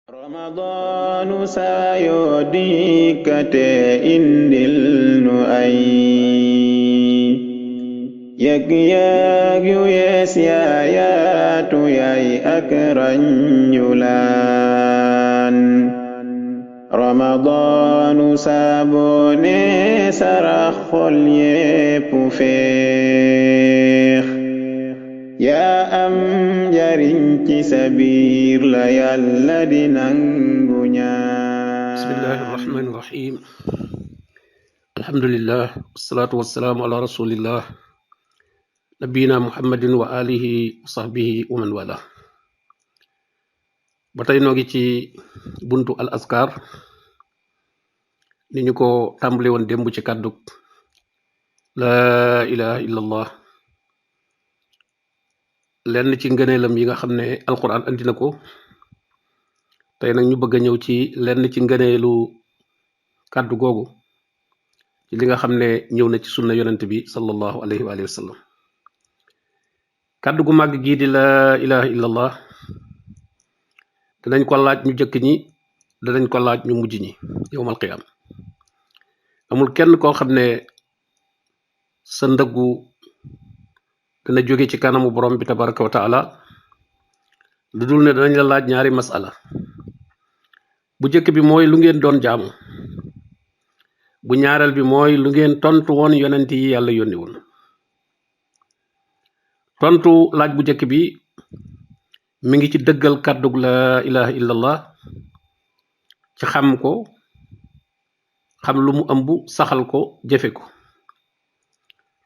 ramadaanu saa yoo dikkatee indil nu ay yëg-yëg yu yees yaayaatu yaay ak ranjulaan ramadaanu saa boo nee sarax xol yépp féex yaa am njariñ ci sa biir la yàlla di nangu ñaan. bismillahi irrahmani irrahim alhamdulillah wasalaatu wasalaamu ala rasulillah nabiyina muhammadin wa alihi wa sahbihi wa man wala. ba tey noo ngi ci buntu al azkar ni ñu ko tàmbali woon démb ci kàddu laa ilaha illa allah, lenn ci ngëneelam yi nga xam ne alquran andi na ko. tey nag ñu bëgg a ñëw ci lenn ci ngëneelu kàddu googu ci li nga xam ne ñëw na ci sunna yonent bi sallallahu alayhi wa sallam. kàddu gu màgg gii di laa ilaha illallah danañ ko laaj ñu jëkk ñi, danañ ko laaj ñu mujj ñi yowmal qiyaam. amul kenn koo xam ne sa ndëggu dana jóge ci kanamu borom bi tabaraka wa taala lu dul ne danañ la laaj ñaari masala. bu jëkk bi mooy lu ngeen doon jaamu, bu ñaareel bi mooy lu ngeen tontu woon yonent yi yàlla yónni woon. tontu laaj bu jëkk bi mi ngi ci dëggal kàddug la ilaha illallah, ci xam ko, xam lu mu ëmb, saxal ko, jëfe ko.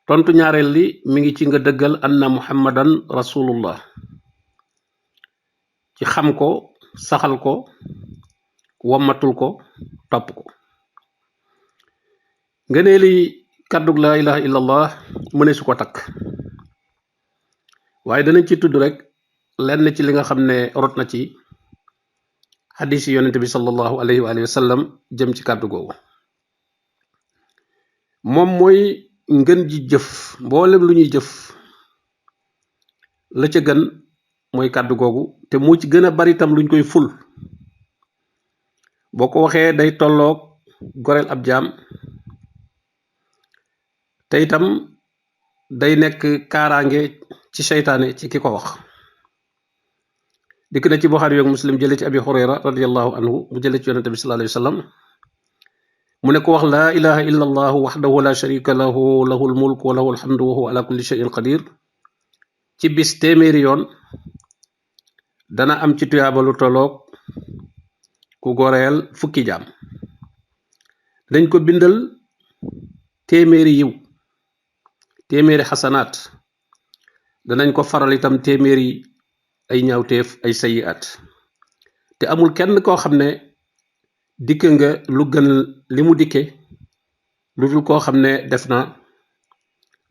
tontu ñaareel li mi ngi ci nga dëggal anna muhammadan rasulullah, ci xam ko, saxal ko, wammatul ko, topp ko. ngëneeli kàddug la ilaha illallah mu ne su ko takk, waaye danañ ci tudd rek lenn ci li nga xam ne rot na ci xadis yi yonente bi sallallahu alayhi wa sallam jëm ci kàddu googu. moom mooy ngën ji jëf, mboolem lu ñuy jëf la ca gën mooy kàddu googu, te mu ci gën a bari itam luñ koy ful. boo ko waxee day tolloog goreel ab jaam, te itam day nekk kaaraange ci seytaane ci ki ko wax. dikk na ci Buxaari yoog Muslim jële ci Abi Hurayra radiallahu anhu mu jële ci yonente bi sallallahu alayhi wa sallam mu ne ko wax laa ilaha illa allahu waxdahu la sharika lahu lahul mulk wa lahul hamdu wa huwa ala kulli shay'in qadir ci bis téeméeri yoon dana am ci tuyaabalu tolloog ku goreel fukki jaam. dañ ko bindal téeméeri yiw, téeméeri xasanaat, danañ ko faral itam téeméeri ay ñaawteef, ay sayiat. te amul kenn koo xam ne dikk nga lu gën li mu dikke lu dul koo xam ne def na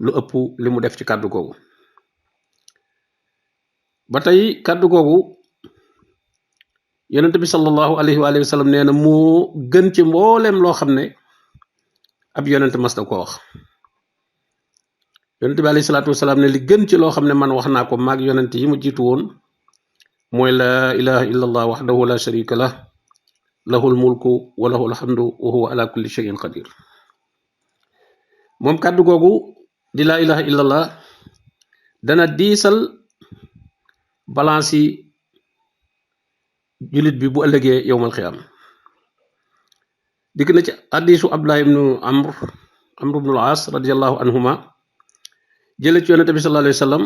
lu ëpp li mu def ci kàddu googu. ba tey kàddu googu yonent bi sallallahu alayhi wa sallam nee na moo gën ci mbooleem loo xam ne ab yonent mas na ko wax. yonent bi alayhi salaatu wasalaam ne li gën ci loo xam ne man wax naa ko maag yonent yi ma jiitu woon mooy laa ilaha illa allah waxdahu la sharika lah lahul mulku wa lahul hamdu wa huwa ala kulli shay'in qadir. moom kàddu googu di laa ilaha illa allah dana diisal balance yi jullit bi bu ëllëgee yowmal xiyaam. dikk na ci hadiisu Abdullah ibnu amr ibnu al-As radiyallahu anhuma jële ci yonente bi sallallahu alayhi wa sallam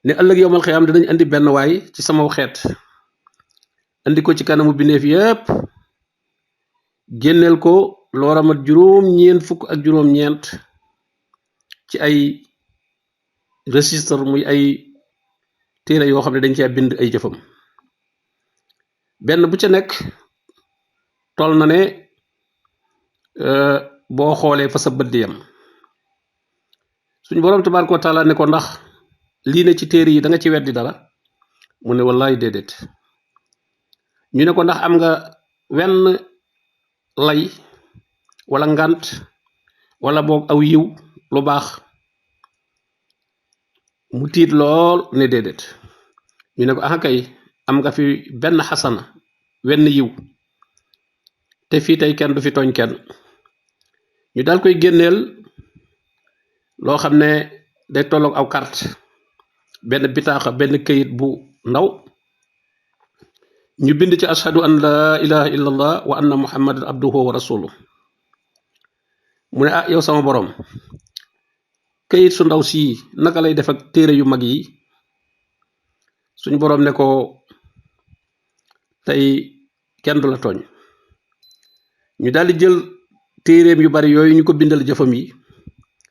ne ëllëg yowmal xiyaam dinañ andi benn waay ci sama xeet, andi ko ci kanamu bindeef yépp, génneel ko loo ramat juróom-ñeent fukk ak juróom-ñeent ci ay registre, muy ay téere yoo xam ne dañ cee bind ay jëfam. benn bu ca nekk toll na ne boo xoolee fa sa bët di yam. suñ boroom tabaaraka wa taala ne ko ndax lii ne ci téere yi da nga ci weddi dara, mu ne wallaay déedéet. ñu ne ko ndax am nga wenn lay wala ngant wala boog aw yiw lu baax, mu tiit lool ne déedéet. ñu ne ko ah kay am nga fi benn xasana wenn yiw te fii tey kenn du fi tooñ kenn ñu daal koy génneel loo xam ne day tolloog aw carte benn bitaaxa benn këyit bu ndaw ñu bind ci ashhadu an la ilaha illallah wa anna muhammadan abduhu wa rasuluhu mu ne yow sama borom këyit su ndaw sii naka lay def ak téere yu mag yi suñu borom ne ko tey kenn du la tooñ ñu daal di jël téereem yu bari yooyu ñu ko bindal jëfam yi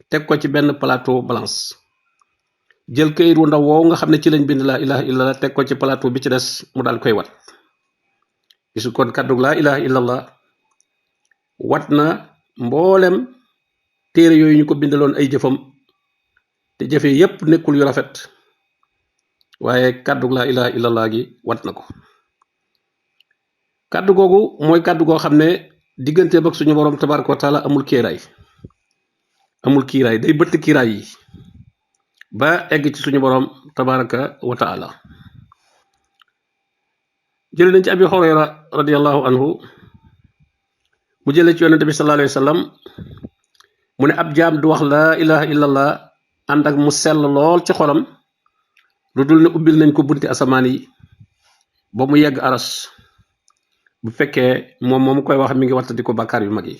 teg ko ci benn plateau balance jël këyit wu ndaw woowu nga xam ne ci lañ bind laa ilaha illallah teg ko ci plateau bi ci des mu daal koy wat gisu kon kàddug laa ilaha illallah wat na mboolem téere yooyu ñu ko bindaloon ay jëfam te jëfe yépp nekkul yu rafet waaye kàddug laa ilaha illallah gi wat na ko kàddu googu mooy kàddu goo xam ne diggante ak suñu borom tabaraka wa taala amul kiiraay day bëtt kiiraay yi ba egg ci suñu borom tabaraka wa taala jële nañ ci abi hurayra radiyallahu anhu mu jële ci yonente bi sallallahu alayhi wasallam mu ne ab jaam du wax laa ilaha illallah ànd ak mu sell lool ci xolam lu dul ne ubbil nañ ko bunti asamaan yi ba mu yegg aras bu fekkee moom koy wax mi ngi wattandi ko bàkkaar yu mag yi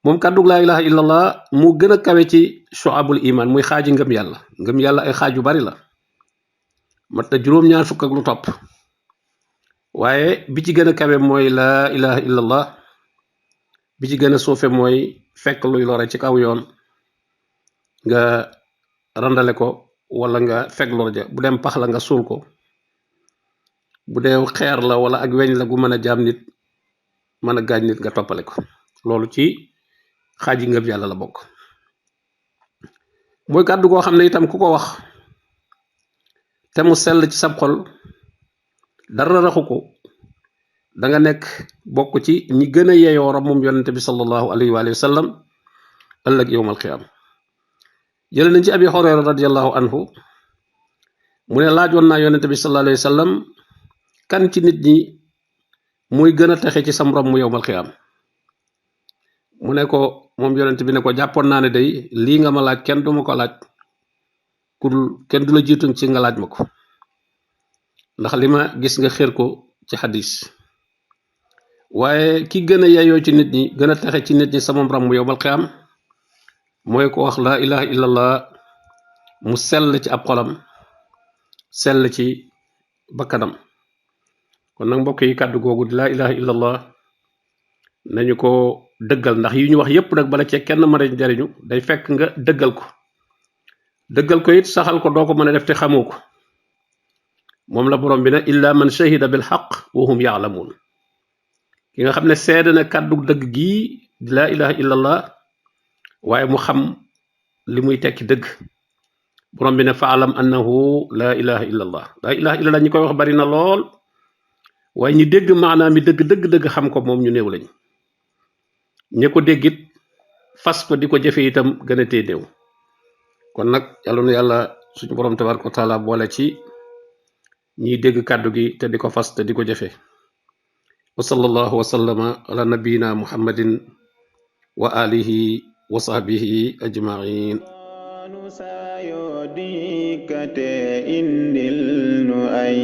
moom kàddug laa ilaha illallah mu gën a kawe ci shu'abul iman muy xaaji ngëm yàlla ay xaaj yu bari la mat na juróom-ñaar fukk ak lu topp waaye bi ci gën a kawe mooy laa ilaha illallah bi ci gën a suufe mooy fekk luy lore ci kaw yoon nga randale ko wala nga fekk lor ja bu dem pax la nga suul ko bu dee xeer la wala ak weñ la gu mën a jaam nit mën a gaañ nit nga toppale ko loolu ci xaaji ngëm yàlla la bokk mooy kàddu goo xam ne itam ku ko wax te mu sell ci sab xol dara raxu ko da nga nekk bokk ci ñi gën a yeyoo ram moom yonente bi sallallahu alayhi wa sallam ëllëg yowmal qiyaam jële nañ ci abi hurayra radiyallahu anhu mu ne laajoon naa yonente bi sallallahu alayhi wa sallam kan ci nit ñi muy gën a texe ci sam rom mu yowmal qiyaam mu ne ko moom yonent bi ne ko jàppoon naa ne day lii nga ma laaj kenn du ma ko laaj kenn du la jiituñ ci nga laaj ma ko ndax li ma gis nga xër ko ci xadis waaye ki gën a yeyoo ci nit ñi gën a texe ci nit ñi sama ram mu yowmal qiyaam mooy ko wax laa ilaha illallah mu sell ci ab xolam sell ci bakkanam kon nag mbokk yi kàddu googu di laa ilaha illallah nañu ko dëggal ndax yi ñu wax yépp nag bala cee kenn mën a jariñu day fekk nga dëggal ko it saxal ko doo ko mën a def te xamoo ko moom la borom bi ne illa man shahida bil haqq wa hum ya'lamun ki nga xam ne seede na kàddu dëgg gii di laa ilaha illallah waaye mu xam li muy tekki dëgg borom bi ne fa'lam annahu laa ilaha illallah laa ilaha illallah ñi koy wax bari na lool waaye ñi dégg maanaam mi dëgg xam ko moom ñu néew lañ ñi ko déggit fas ko di ko jëfe itam gën a tee néew kon nag yàlla nu yàlla suñu borom tabaraka wa taala boole ci ñiy dégg kàddu gi te di ko fas te di ko jëfe wa sallallahu wa sallama ala nabiyina muhammadin wa alihi wa sahbihi ajmain sayo dikkate indil nu ay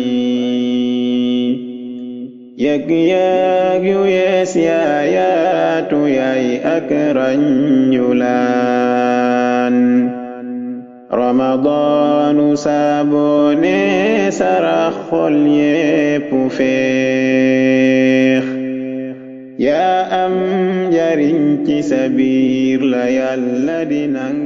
yëg-yëg yu yees yaayaatu yaay ak raññulaan ramadaanu saabone sarax xol yépp féex yaa am njariñ ci sa biir la yàlla di nang